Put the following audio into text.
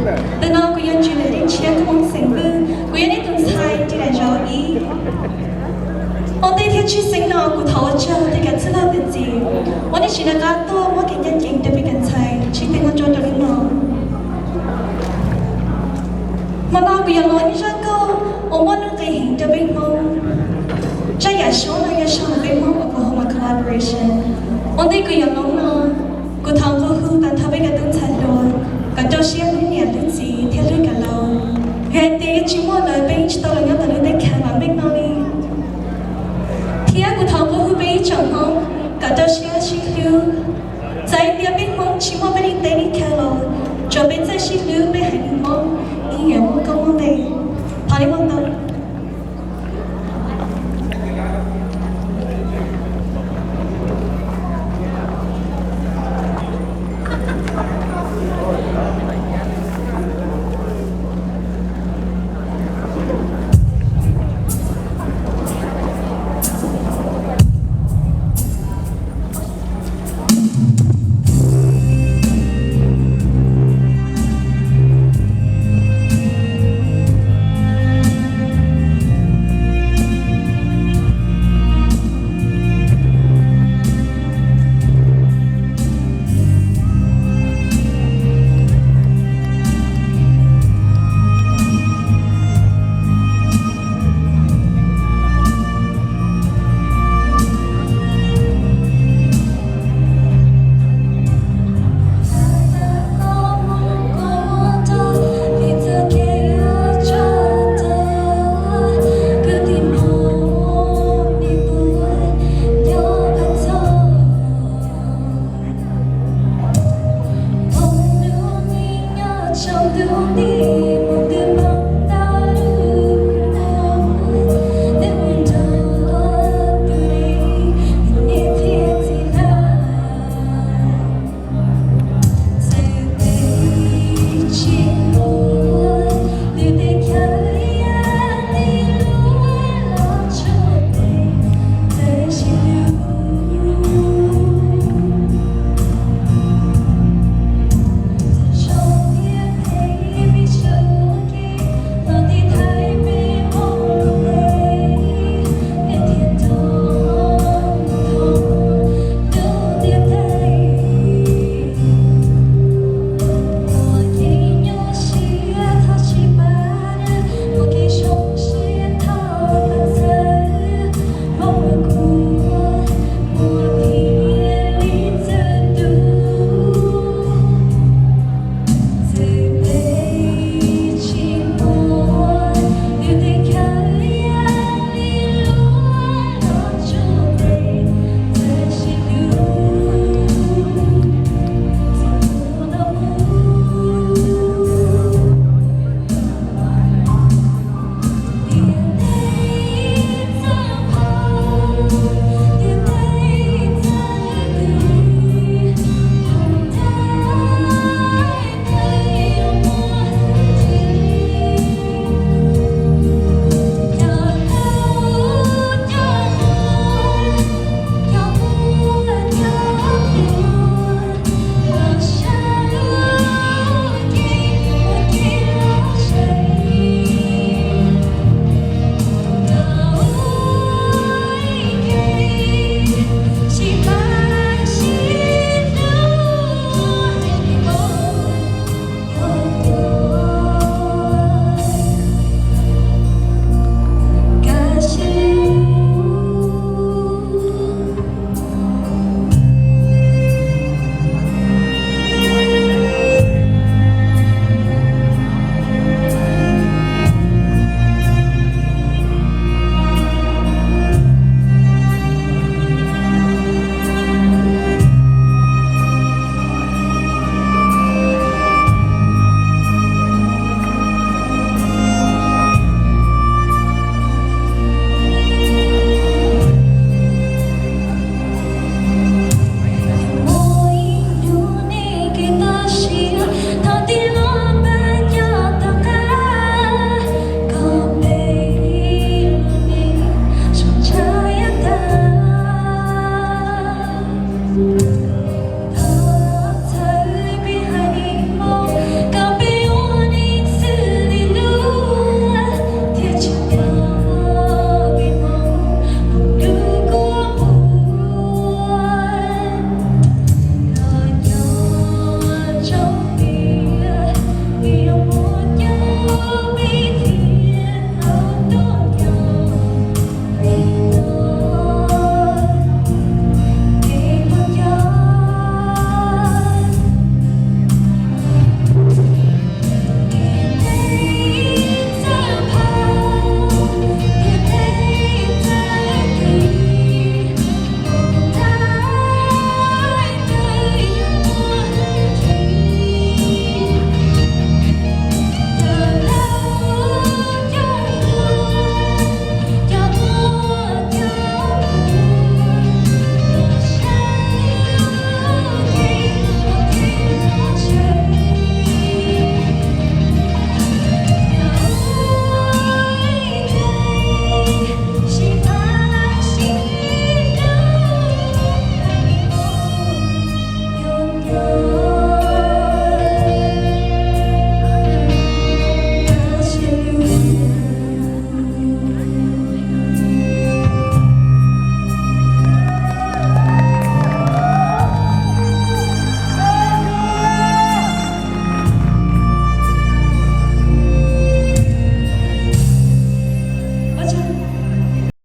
Ntawm no kuv yog Julie Leej Tshiab, kuv mus xeem Vwj, kuv yog nej tus ntxhais tim daim zauv ib. Ua ntej thiab tshwj xeeb no kuv thov ua tsaug rau cov txwj laug txwj txiv uas nej tsis nco qab tuaj muab kev ncaj ncees rau peb cov ntxhais tsis tau muaj tso rau hnub no. Hmo no kuv yuav los ib zaj nkauj uas muaj nuj nqis heev rau peb Hmoob. Zaj yam suab no yog sau ntawm peb Hmoob Oklahoma Collaboration. Ua ntej kuv yuav los no, kuv thov nqua hu tag nrho peb cov tub ntxhais hluas kom rau siab hlub niam hlub txiv thiab hlub cov laus. Yog hais tias yuav tsis muaj lawv peb yeej tsis tau los nyob tau lub teb chaws vam meej no li. Thiab kuv thov nqua hu peb ib tsoom Hmoob kom rau siab sib hlub. Txawm tias peb Hmoob tsis muaj peb li teb li chaw los tsuas peb txawj sib hlub peb haiv neeg Hmoob yeej yuav muaj koob muaj npe. Thov nej ua tau.